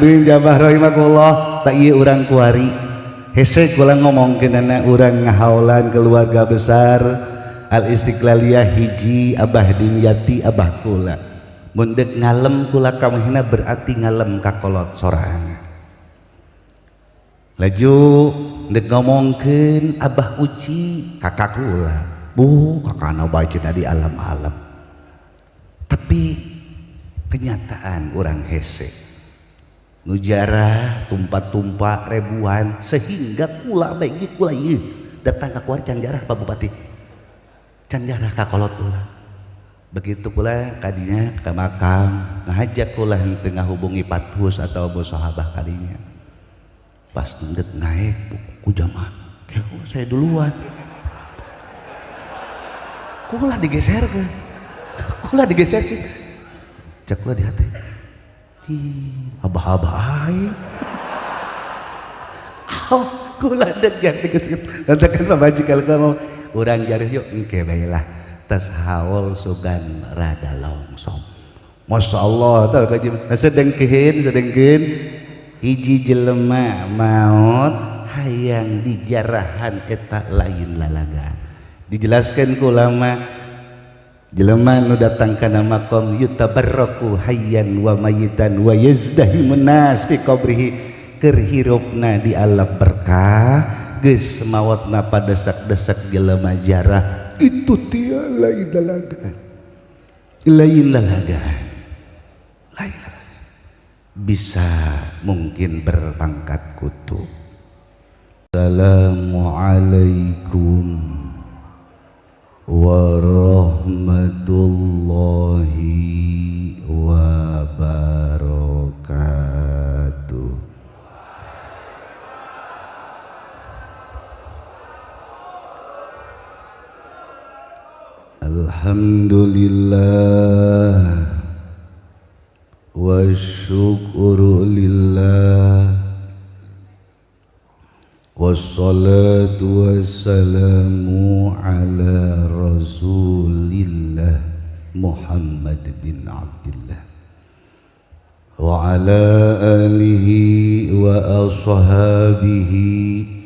Jamaah rahimakumullah, tak ieu urang kuari hese kula ngomongkeunana urang ngahaolan keluarga besar Al Istiqlaliyah hiji Abah Dimyati abah kula. Mun deuk ngalem kula kamehna berarti ngalem ka kolot sorangan. Laju deuk ngomongkeun Abah Uci kakak kula. Bu kakana bae cenah di alam-alam. Tapi kenyataan urang hese nu jarah tumpa-tumpa ribuan sehingga kula bae kula ieu datang ka kuari can jarah Pak Bupati, can jarah ka kolot kula. Begitu kula kadinya ka makam ngajak kula henteu ngahubungi pathus atau bu sahabah kadinya. Pas endek naik ku jamaah kayak saya duluan, kula digeserkeun, kula digeserkeun, cek kula di hati abah-abah aing. Oh, kula deg yang digeserkeun. Nanti kan pamajikan kula mau urang jareuh yuk engke bae lah tas haul sugan rada longsom. Masya Allah tahu kaji. Nah, sedengkeun hiji jelema maot hayang dijarahan eta lain lalagan. Dijelaskan ku ulama jelema nu datang kana makom yutabarraku hayyan wa mayitan wa yazdahimun nas fi qabrihi, keur hirupna di alam berkah geus maotna padesak-desak jelema jarah itu tia lain lalagan, lain lalagan, lain lalagan. Bisa mungkin berpangkat kutub. Assalamualaikum warahmatullahi wabarakatuh. Alhamdulillah wa syukru lillah wassalatu wassalamu ala rasulillah Muhammad bin Abdillah wa ala alihi wa ashabihi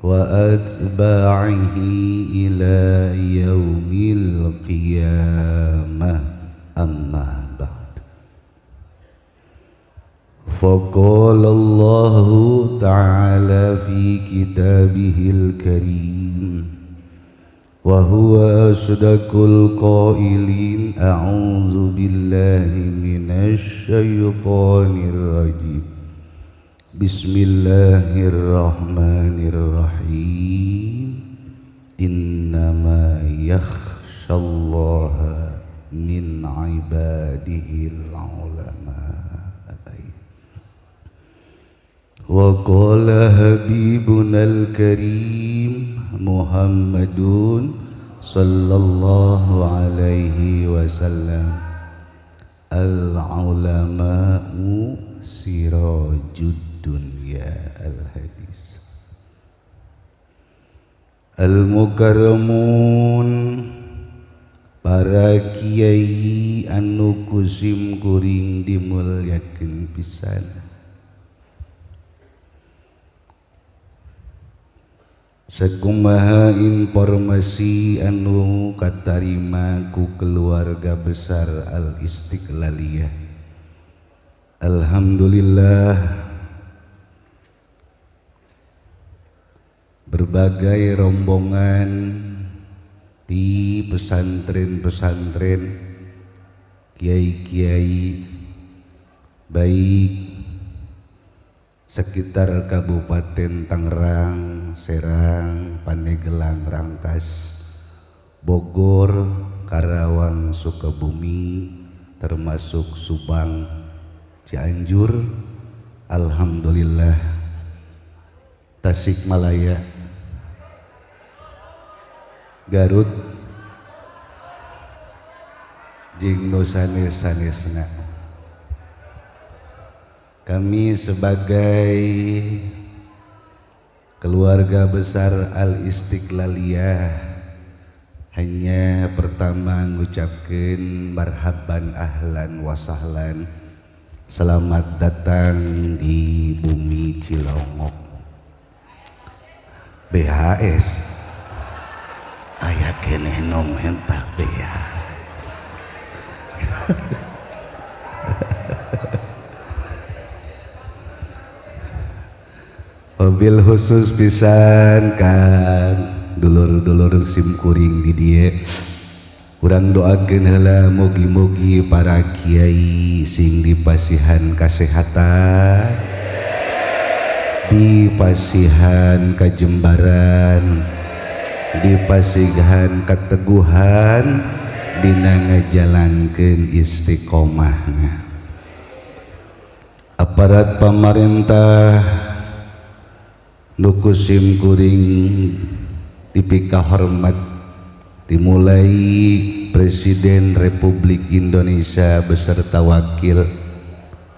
wa atba'ihi ila yaumil qiyamah. Amma ba'd. Faqala Allahu ta'ala fi kitabihil karim wa huwa asdaqul qailin, a'udzu billahi minasy syaithanir rajim. Bismillahirrahmanirrahim. Innama yakhsyallaha min ibadihil ulama. Wa qala habibunal karim Muhammadun sallallahu alaihi wasallam, al ulama'u sirajud dunya. Al hadis. Al mukarramun, para kiai anu kusim kuring dimulyakeun pisan. Sakumaha informasi anu katarima ku keluarga besar Al Istiqlaliyah. Alhamdulillah berbagai rombongan di pesantren-pesantren, kiai-kiai baik sekitar Kabupaten Tangerang, Serang, Pandeglang, Rangkas, Bogor, Karawang, Sukabumi, termasuk Subang, Cianjur, alhamdulillah, Tasikmalaya, Garut, jeung nu sanes-sanesna. Kami sebagai keluarga besar Al Istiqlaliyah hanya pertama ngucapkeun marhaban ahlan wa sahlan. Selamat datang di bumi Cilongok. BHS aya keneh nu menta BHS. Mobil khusus pisan kan dulur-dulur sim kuring di dieu. Urang doakeun heula mugi-mugi para kiai sing dipasihan kasehatan, dipasihan kajembaran, dipasihan kateguhan dina ngajalankeun istiqomahna. Aparat pamarentah nu ku sim kuring dipikahormat, dimulai Presiden Republik Indonesia beserta wakil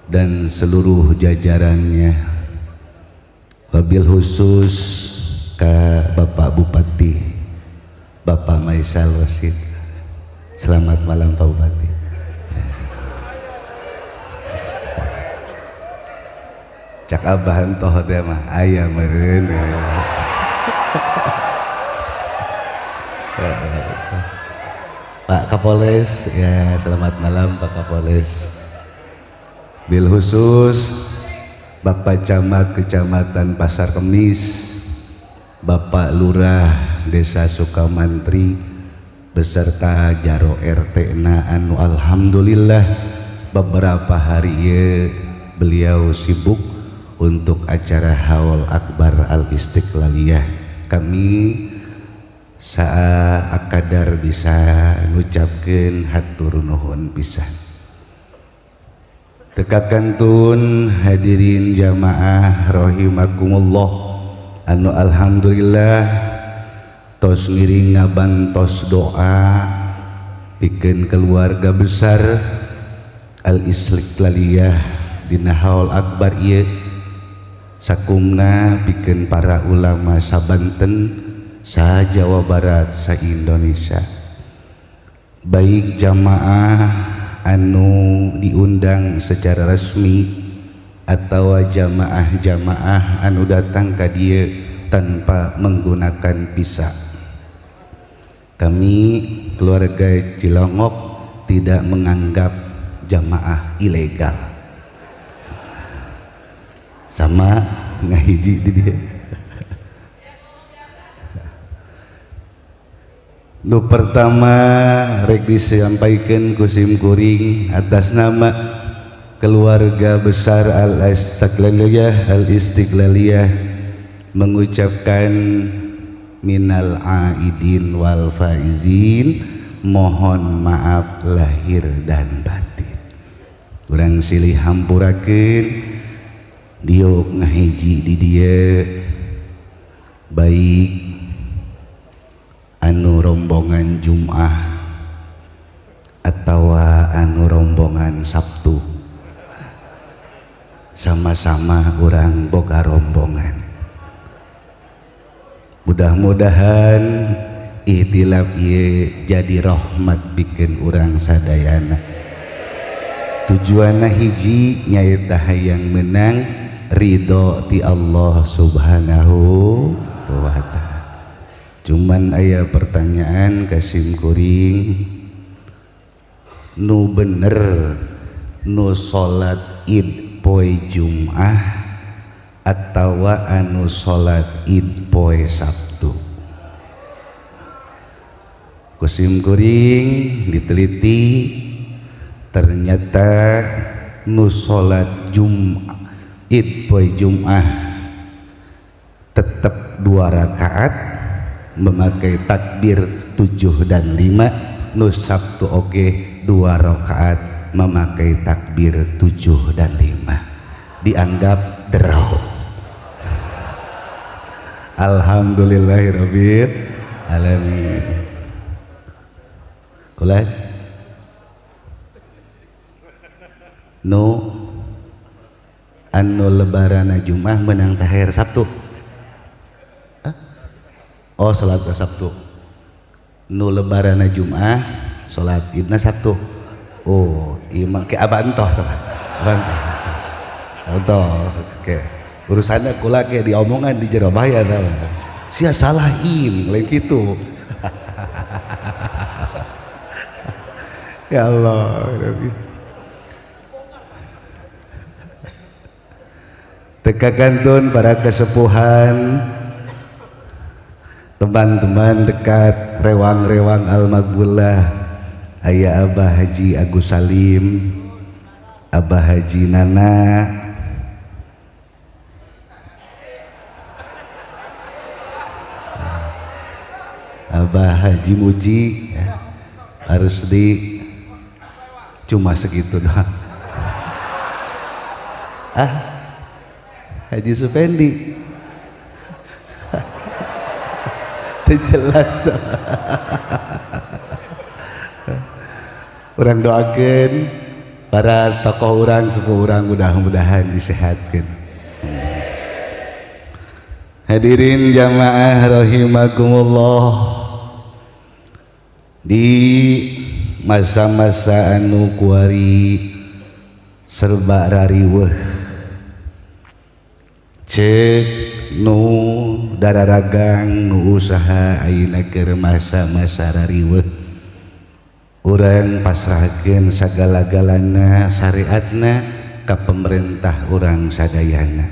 dan seluruh jajarannya, wabil khusus ke Bapak Bupati, Bapak Maisal Wasid. Selamat malam Pak Bupati. Cak abah entoh teh mah aya meureun. Pak Kapolres, ya selamat malam Pak Kapolres. Bil khusus Bapak Camat Kecamatan Pasar Kemis, Bapak Lurah Desa Sukamantri beserta jaro RT na anu alhamdulillah beberapa hari ye beliau sibuk untuk acara Haul Akbar Al Istiqlaliyah. Kami saa akadar bisa ngucapkeun hatur nuhun pisan. Teka kantun hadirin jamaah rahimakumullah anu alhamdulillah tos ngiring ngabantos doa pikeun keluarga besar Al Istiqlaliyah dina Haul Akbar ieu, sakumna pikeun para ulama sabanten, sa Jawa Barat, sa Indonesia, baik jamaah anu diundang secara resmi atau jamaah-jamaah anu datang ka dieu tanpa menggunakan visa. Kami keluarga Cilongok tidak menganggap jamaah ilegal. Sama ngahiji di dieu. Nu pertama rek disampaikan ku sim kuring atas nama keluarga besar Al Istiqlaliyah Al Istiqlaliyah mengucapkan minal aidin wal faizin, mohon maaf lahir dan batin. Urang silih hampurakeun diuk ngahiji di dieu, baik anu rombongan Jum'ah atau anu rombongan Sabtu, sama-sama urang boga rombongan. Mudah-mudahan ikhtilaf ieu jadi rahmat bikin urang sadayana. Tujuanna hiji nyaeta hayang menang ridho ti Allah Subhanahu wa ta'ala. Cuman aya pertanyaan ka sim kuring, nu bener nu salat Id poe Jum'ah atawa anu salat Id poe Sabtu? Ku sim kuring diteliti, ternyata nu salat Jum'ah Id poe Jum'ah tetap 2 rakaat memakai takbir 7 dan 5, nu Sabtu oge 2 rakaat memakai takbir 7 dan 5, dianggap draw. Alhamdulillahirabbil alamin. Kula nu anu lebaran Jumat menang tahir Sabtu. Oh, salat Sabtu. Nu lebaran Jumat, salat Idna Sabtu. Oh, ieu mah ke abantoh tah. Abantoh. Atau oke. Urusannya kula ke diomongan di jero bahaya tau. Sia salah im lain kitu. Ya Allah. Teka kantun para kesepuhan, teman-teman dekat rewang-rewang Al-Maghfurlah, ayah Abah Haji Agus Salim, Abah Haji Nana, Abah Haji Muji, ya. Harus di cuma segitu doang. Ah, Haji Sufendi. Jelas orang doakan para tokoh orang sepuh orang mudah-mudahan disehatkan. Hadirin jamaah rahimakumullah, di masa-masa anu kuari serba rariweuh, cek nu dararagang nu usaha ayeuna keur masa-masa rariweuh, urang pasrahkeun sagala-galana syariatna ka pemerintah urang sadayana.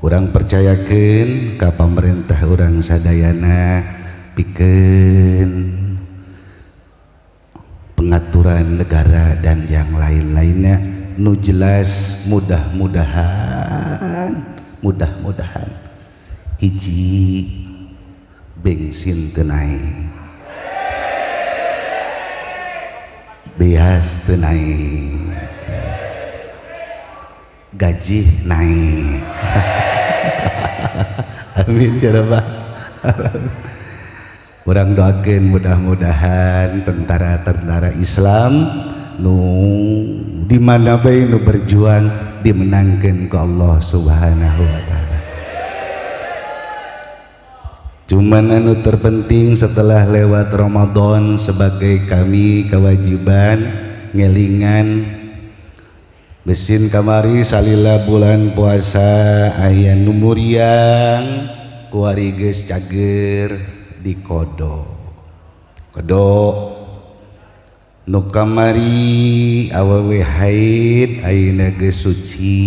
Urang percayakeun ka pemerintah urang sadayana pikeun pengaturan negara dan yang lain-lainnya nu jelas. Mudah-mudahan hiji bensin teu naik, beas teu naik, gaji naik. Amin ya rabbal alamin. Urang doakeun mudah-mudahan tentara-tentara Islam nu di mana bae nu berjuang dimenangkeun ku Allah Subhanahu wa taala. Cuman anu terpenting setelah lewat Ramadan sebagai kami kewajiban ngelingan mesin kamari salila bulan puasa aya nu muriang kuari geus cager di kodo kodo nu kamari awewe haid ayeuna geus suci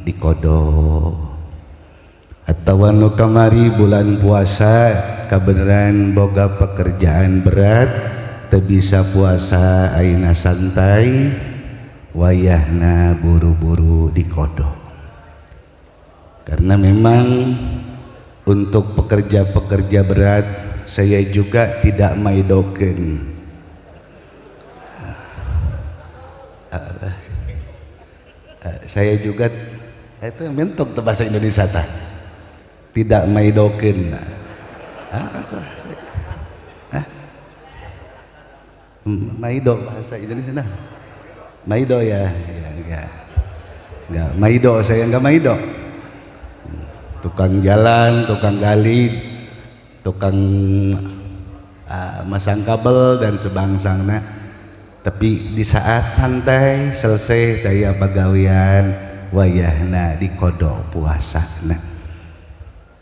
di kodo, atawa nu kamari bulan puasa kabeneran boga pekerjaan berat teu bisa puasa ayeuna santai wayahna buru-buru di kodo. Karena memang untuk pekerja-pekerja berat saya juga tidak maidokeun. Saya juga itu mentok bahasa Indonesia tah. Tidak maidokeun. Maido bahasa Indonesia nah. Maido ya, ya enggak. Enggak maido, saya enggak maido. Tukang jalan, tukang gali, tukang masang kabel dan sebangsana. Tapi di saat santai selesai daya pagawean wayahna di kodok puasana.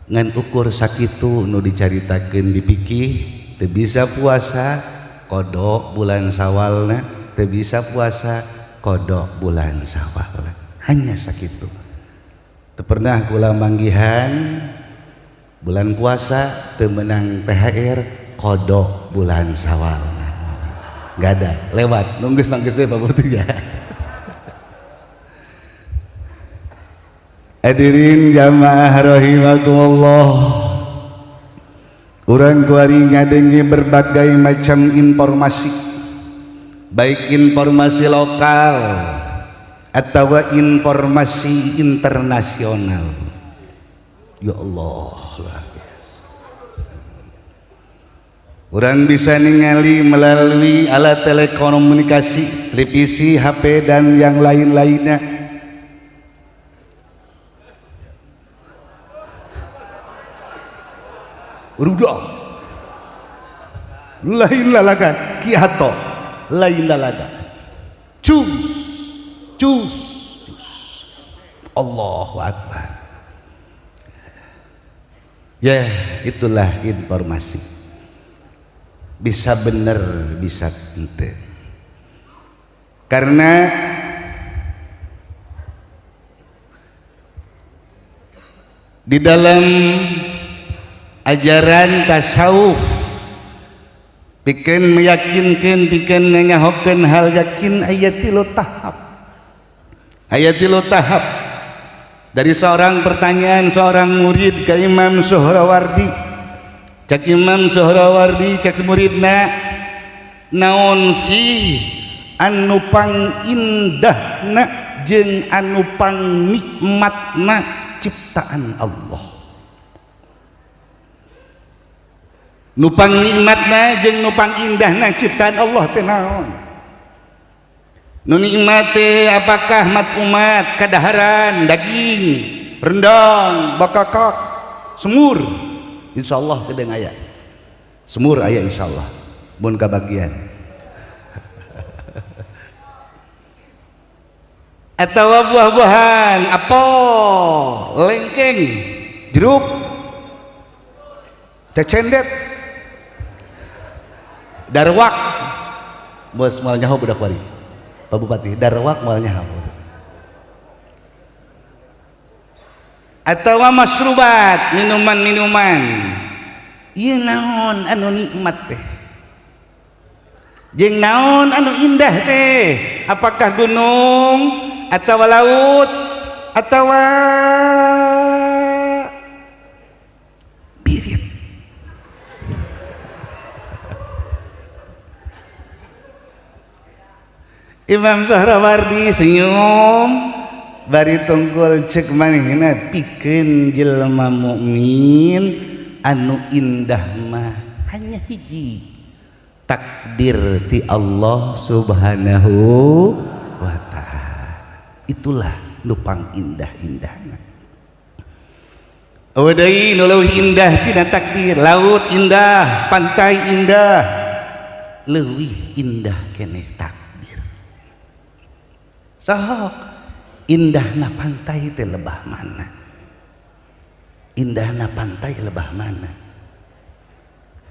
Ngan ukur sakitu nu dicaritakeun di fikih, teu bisa puasa kodok bulan Sawalna, teu bisa puasa kodok bulan Sawalna. Hanya sakitu. Teu pernah kula manggihan bulan puasa teu meunang THR kodok bulan Sawal. Enggak ada, lewat. Nunggus manggeus bae pabutuh ya. Hadirin jamaah rahimakumullah. Urang kuari ngadengi berbagai macam informasi, baik informasi lokal atau informasi internasional. Ya Allah, luar biasa. Orang bisa ningali melalui alat telekomunikasi, televisi, HP dan yang lain-lainnya. Rudah lain lalaga Ki Hato, lain lalaga cus cus cus. Allahu Akbar. Ya, itulah informasi. Bisa bener, bisa henteu. Karena di dalam ajaran tasawuf pikeun meyakinkan, pikeun nganyahokeun hal yakin aya tilu tahap. Aya tilu tahap. Dari seorang pertanyaan seorang murid ke Imam Suhrawardi. Cak Imam Suhrawardi cak muridna, naon sih anu pang indahna jeung anu pang nikmatna ciptaan Allah? Nupang nikmatna jeung nupang indahna ciptaan Allah teh naon? Nu nikmat teh apakah mat umat kadaharan daging rendang bakakak semur? Insyaallah teh aya semur, aya insyaallah mun kabagian. Atawa buah-buahan apel, lengkeng, jeruk, cecendet, darwak. Bos moal nyaho budak wari Pak Bupati, darwak moal nyaho. Atawa masrubat, minuman-minuman. Ieu naon anu nikmat teh? Jeung naon anu indah teh? Apakah gunung atawa laut atawa birit? Imam Suhrawardi senyum bari tungkul cek manehna, pikeun jelema mukmin anu indah mah hanya hiji, takdir ti Allah Subhanahu wa ta'ala. Itulah nu pang indah-indahna. Eueuh deui nu leuwih indah tina takdir, laut indah, pantai indah, leuwih indah keneh takdir. Sok indahna pantai teh lebah mana? Indahna pantai lebah mana?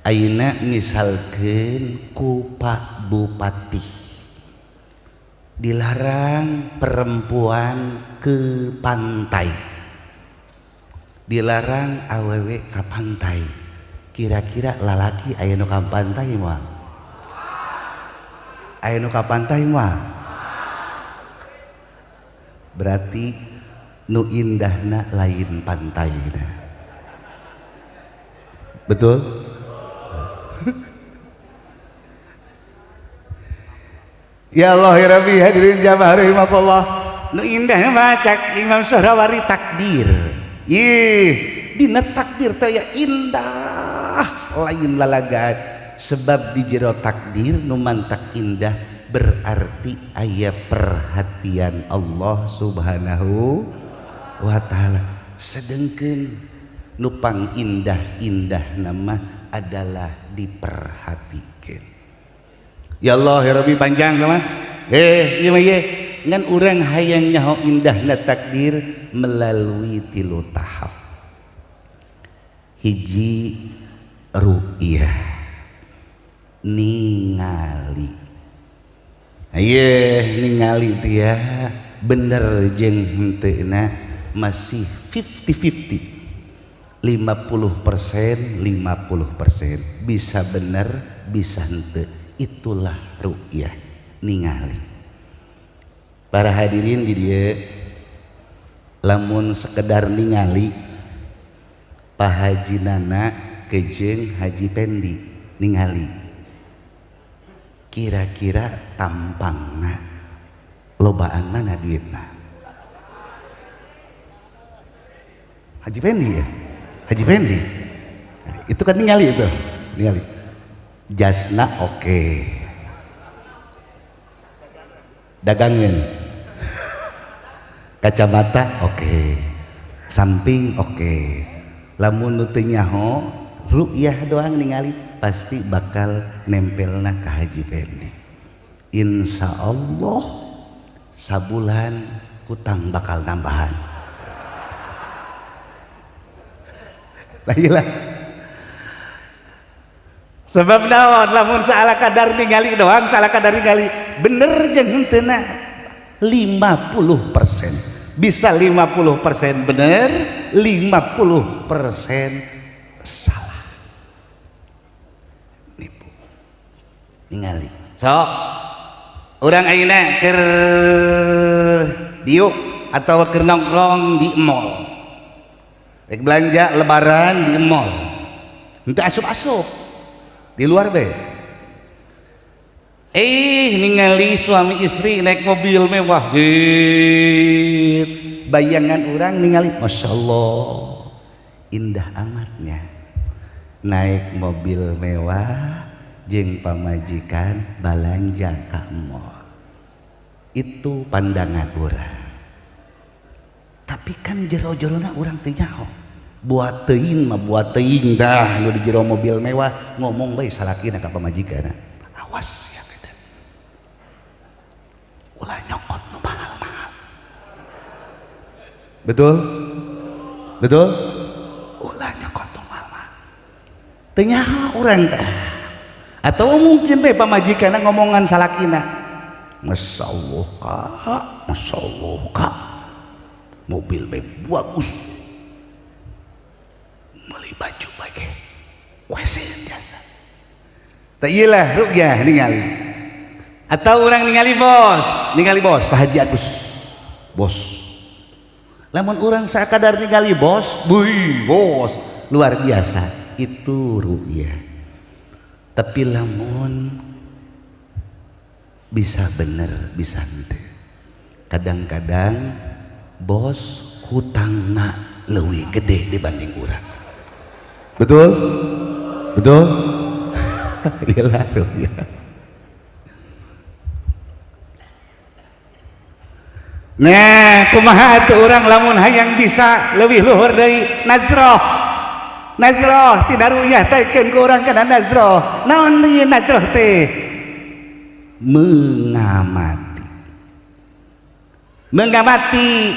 Ayeuna misalkeun ku Pak Bupati dilarang perempuan ke pantai, dilarang awewe ka pantai, kira-kira lalaki aya nu ka pantai moal? Aya nu ka pantai moal? Berarti nu indahna lain pantaina. Betul? Ya Allah ya Rabbi, hadirin jamaah rahimakumullah. Nu indahna mah cak Imam Suhrawardi takdir. Ih, dina takdir teh ya indah lain lalagaan. Sebab di jero takdir nu mantak indah berarti aya perhatian Allah Subhanahu wa ta'ala. Sedengkeun nupang indah-indah nama adalah diperhatikan. Ya Allah ya Rabbi, panjang sama. Ieu mah ieu ngan urang hayang nyaho indahna takdir melalui tilu tahap. Hiji, ru'yah, ningali. Aye ningali teh ya bener jeung henteuna masih 50-50. 50%, 50%, bisa bener bisa henteu. Itulah ru'yah, ningali. Para hadirin di dieu, lamun sekedar ningali Pak Haji Nana kejeng Haji Pendi ningali, kira-kira tampangna lobaan mana duitna? Haji Pendi ya? Haji Pendi. Nah, itu kan ningali itu, ningali. Jasna oke. Dagangin. Kacamata oke. Samping oke. Lamun nu teu nyaho, ru'yah doang ningali pasti bakal nempelna ka Haji Pendi. Insya Allah sabulan hutang bakal nambahan. Lah sebab naon lamun salah kadar ningali doang, salah kadar ningali bener jeung henteu 50%. Bisa 50% bener, 50% salah. Nipu. Ningali. Sok urang ayeuna keur diuk atau keur nongkrong di mall. Rek belanja lebaran di mall. Henteu asup-asup. Di luar be. Ningali suami istri naik mobil mewah. Jit. Bayangan orang ningali, Masya Allah, indah amatnya. Naik mobil mewah, jeung pamajikan balanja ka mall. Itu pandangan orang. Tapi kan jero-jerona urang teu nyaho. Buat teuing mah buat teuing dah nu di jero mobil mewah ngomong bae salakina ka pamajikanna. Awas ya kita. Ulah nyokot nu mahal-mahal. Betul? Betul? Ulah nyokot nu mahal-mahal. Teu nyaho urang teh. Atau mungkin bae pamajikanna ngomongan salakina. Masya Allah kak, Masya Allah kak, mobil bae bagus, beli baju bae wesen jasa. Tak iyalah rukyah ningali. Atau orang ningali bos Pak Haji Agus, bos. Lamun orang sakadar ningali bos, bui bos, luar biasa itu rukyah. Tapi lamun bisa bener bisa henteu. Kadang-kadang bos hutangna leuwih gede dibanding urang. Betul? Betul? Iyalah rukyah. Nah, kumaha atuh urang lamun hayang bisa leuwih luhur deui nazroh. Nazroh tina ruyah taikeun ku urang kana nazroh. Naon ieu nazroh teh? Mengamati. Mengamati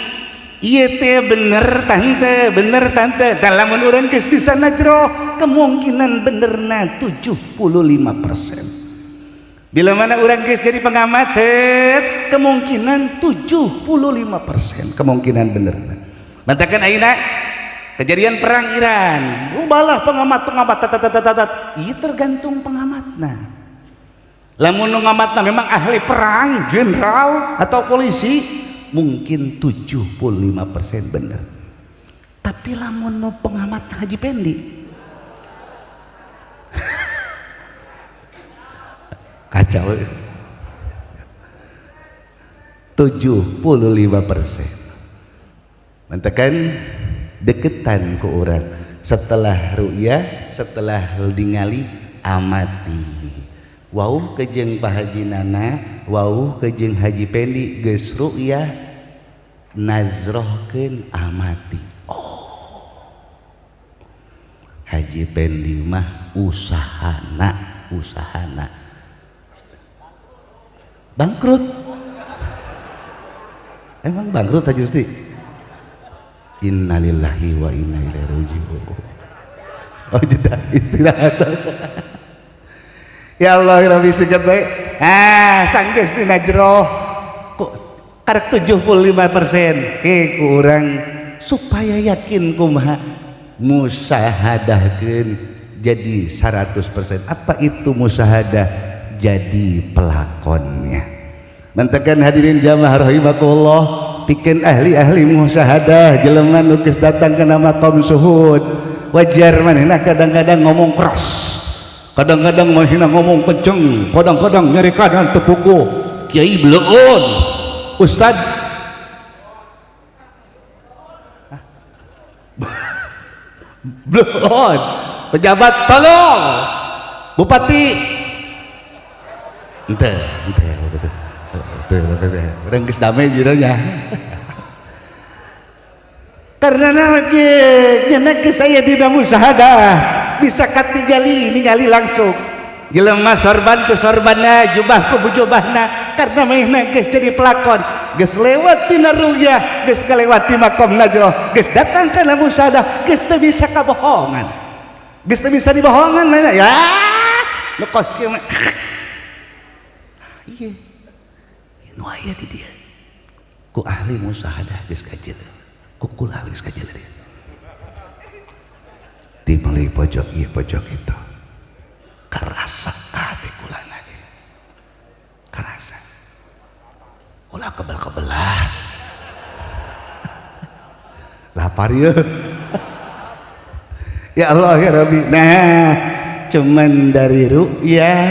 ieu teh bener tante, bener tante. Dan lamun urang geus bisa najroh, kemungkinan benerna 75%. Bila mana urang geus jadi pengamat, set, kemungkinan 75% kemungkinan benerna. Bantakan ayeuna kejadian perang Iran, rubahlah pengamat-pengamat tat. Ieu tergantung pengamatna. Lamun nu ngamatna memang ahli perang, jenderal atau polisi, mungkin 75% bener. Tapi lamun nu pengamat Haji Pendi kacau. 75%. Mantakan deketan ke orang setelah ru'yah, setelah ningali amati. Wau kejeng Pak Haji Nana, wau kejeng Haji Pendi geus ru'yah nazrohkeun amati. Oh, Haji Pendi mah usahana bangkrut. Emang bangkrut Haji Gusti? Innalillahi wa inna ilaihi raji'un. Oh jeda istirahat. Ya Allah, ya Rabbi singkat baik. Ah, sanggeus dina jero kok karek 75% ke kurang supaya yakin kumaha musyahadahkeun jadi 100%. Apa itu musyahadah? Jadi pelakonnya. Mantekan hadirin jamaah rahimakumullah, pikeun ahli-ahli musyahadah jelema nu geus datang kana maqam suhud. Wajar manehna kadang-kadang ngomong keras, kadang-kadang manehna ngomong kenceng, kadang-kadang nyeri kanan tepuku, kiai beleun, ustad beleun, pejabat tolong, bupati ente betul betul geus damai jironya. Karena nya geus aya dina musyahadah bisa katingali ningali langsung jelema sorban ku sorbanna, jubah ku jubahna, karena manehna geus jadi pelakon. Geus lewat tina ru'yah, geus kalewat ti makom najroh, geus datang kana musyahadah, geus teu bisa kabohongan. Geus teu bisa dibohongan mana ya. Nu kos kieu mah. Ieu. Nu aya di dieu. Ku ahli musyahadah geus kajeun. Ku kula geus kajeun dieu. Ti meuli pojok ieu pojok itu. Karasa hati kula lagi. Karasa. Ulah kebel-kebelah. Lapar ya. Ya Allah ya Rabbi. Nah, cuman dari ru'yah,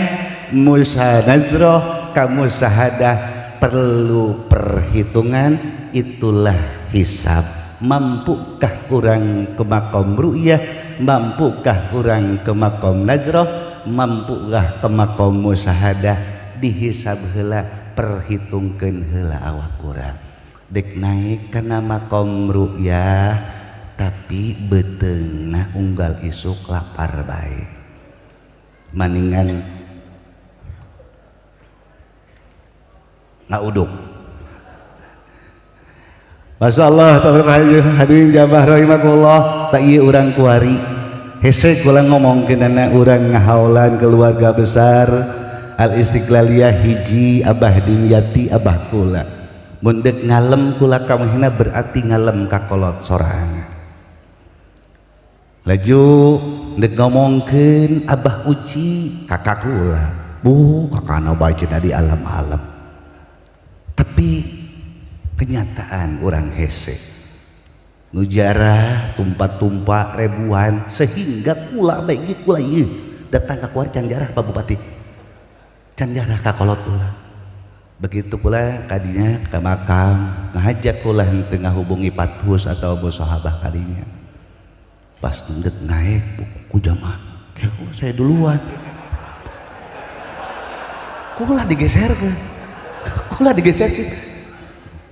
musa nazroh, kamu syahadah perlu perhitungan, itulah hisab. Mampukah orang ke makom ru'yah, mampukah orang ke makom nazroh, mampukah ke makom musyahadah, dihisab heula, perhitungkeun heula awak urang. Dek naik kana makom ru'yah tapi beuteungna unggal isuk lapar bae. Maningan ngauduk. Masya Allah, hadirin jamaah rahimakumullah, tak ieu urang kuari. Hese kula ngomongkeunana urang ngahaulan keluarga besar Al Istiqlaliyah hiji Abah Dimyati Abah kula. Mun deuk ngalem kula kamehna berarti ngalem ka kolot sorangan. Laju deuk ngomongkeun Abah Uci kakak kula. Bu, kakana bae cenah di alam-alam. Tapi kenyataan orang hese nu jarah tumpa-tumpa ribuan sehingga kula bae kula ieu datang ka kuari can jarah Pak Bupati. Can jarah ka kolot kula. Begitu pula kadinya ke makam ngajak kula henteu ngahubungi pathus atau sahabah kadinya. Pas endek naik ku jamaah, kayak saya duluan. Kula digeserkeun. Kula digeserkeun.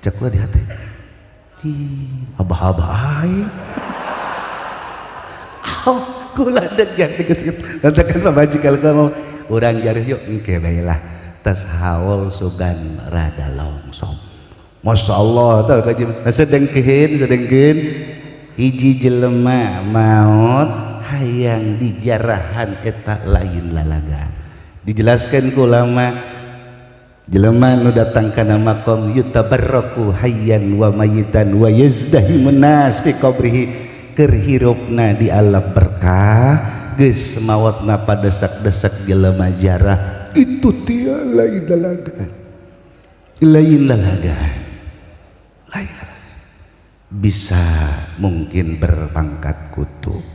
Cek kula di hati. Di abah-abah aing. Oh, kula degan digeserkeun. Nanti kan pamajikan kula ngomong, urang jareuh yuk engke bae lah. Tas haul sugan rada longsom. Masya Allah, tahu kaji. Sedengkeun hiji jelema maot hayang dijarahan eta lain lalaga. Dijelaskan ku ulama jelema nu datang kana makom yutabarraku hayyan wa mayitan wa yazdahimun nas fi qabrihi, keur hirupna di alam berkah geus maotna padesak-desak jelema jarah itu tia lain lalaga, lain lalaga, lain lalaga. Bisa mungkin berpangkat kutub,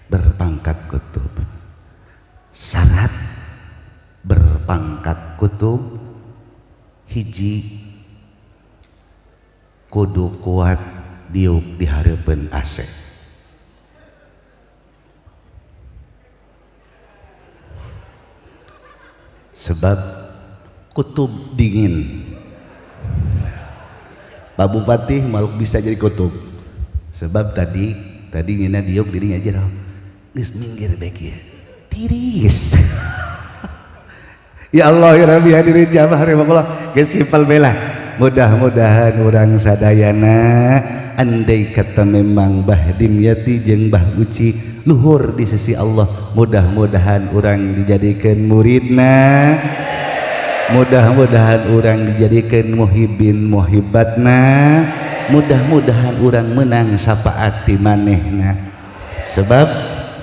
berpangkat kutub. Syarat berpangkat kutub hiji kudu kuat diuk dihareupeun AC. Sebab kutub dingin. Pak Bupati makhluk bisa jadi kutub. Sebab tadi ngina diuk dirinya aja loh. Geus minggir bae kieu. Tiris. Ya Allah ya Rabbi hadirin jamaah rahimakumullah. Geus simpel bela. Mudah-mudahan urang sadayana andai kata memang Bah Dimyati jeung Bah Uci luhur di sisi Allah, mudah-mudahan urang dijadikan muridna, mudah-mudahan urang dijadikan muhibin muhibatna, mudah-mudahan urang menang syafaat ti manehna. Sebab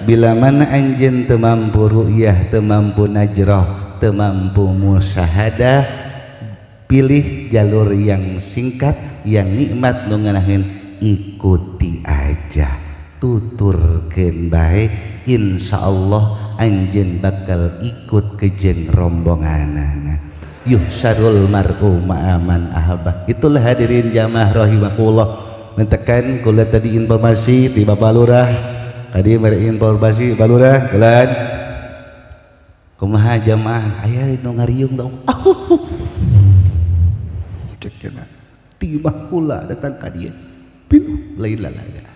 bila mana anjeun teu mampu ru'yah, teu mampu najrah, teu mampu musyahadah, pilih jalur yang singkat, yang nikmat nu ngeunaheun, ikuti aja, tuturkeun bae, insyaallah anjeun bakal ikut kejen rombonganana. Yuhsyarul mar'u ma'aman ahabah. Itulah hadirin jamaah rahimakumullah. Mentekan kula tadi informasi di Bapak Lurah, tadi beri informasi Bapak Lurah, bulan kumaha jamaah aya nu ngariung dong. Cek cenah timah kula datang ka dieu. Pinuh lain lalaga.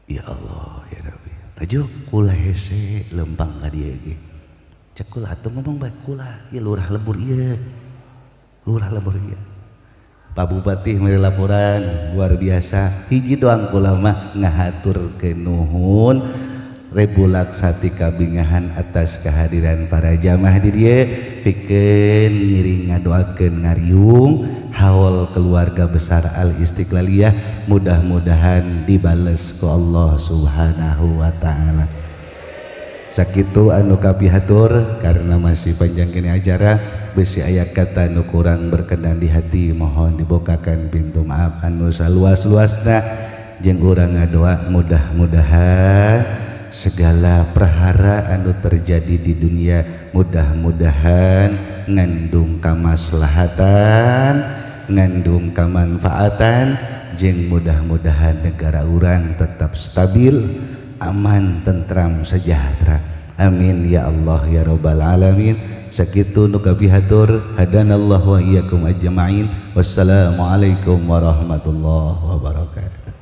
Ya Allah ya Rabbi. Laju kula hese lempang ka dieu ge. Cek kula atuh ngomong bae kula ieu lurah lembur ieu. Lurah lembur ieu. Pak Bupati mere laporan luar biasa. Hiji doang kula mah ngahaturkeun nuhun rebulak sati kabingahan atas kehadiran para jamaah di dieu, pikeun ngiring ngadoakeun ngariung haul keluarga besar Al Istiqlaliyah, mudah-mudahan dibales ku Allah Subhanahu wa taala. Sakitu anu kapihatur, karena masih panjang kini acara, bisi aya kata nu kurang berkenan di hati, mohon dibukakan pintu maaf anu saluas-luasna. Jeung urang ngadoa mudah-mudahan segala prahara anu terjadi di dunia mudah-mudahan ngandung kamaslahatan, ngandung kamanfaatan, jeung mudah-mudahan negara urang tetap stabil, aman, tentram, sejahtera. Amin ya Allah ya rabbal alamin. Sakitu nu kapihatur, hadanallahu wa iyyakum ajmain. Wassalamualaikum warahmatullahi wabarakatuh.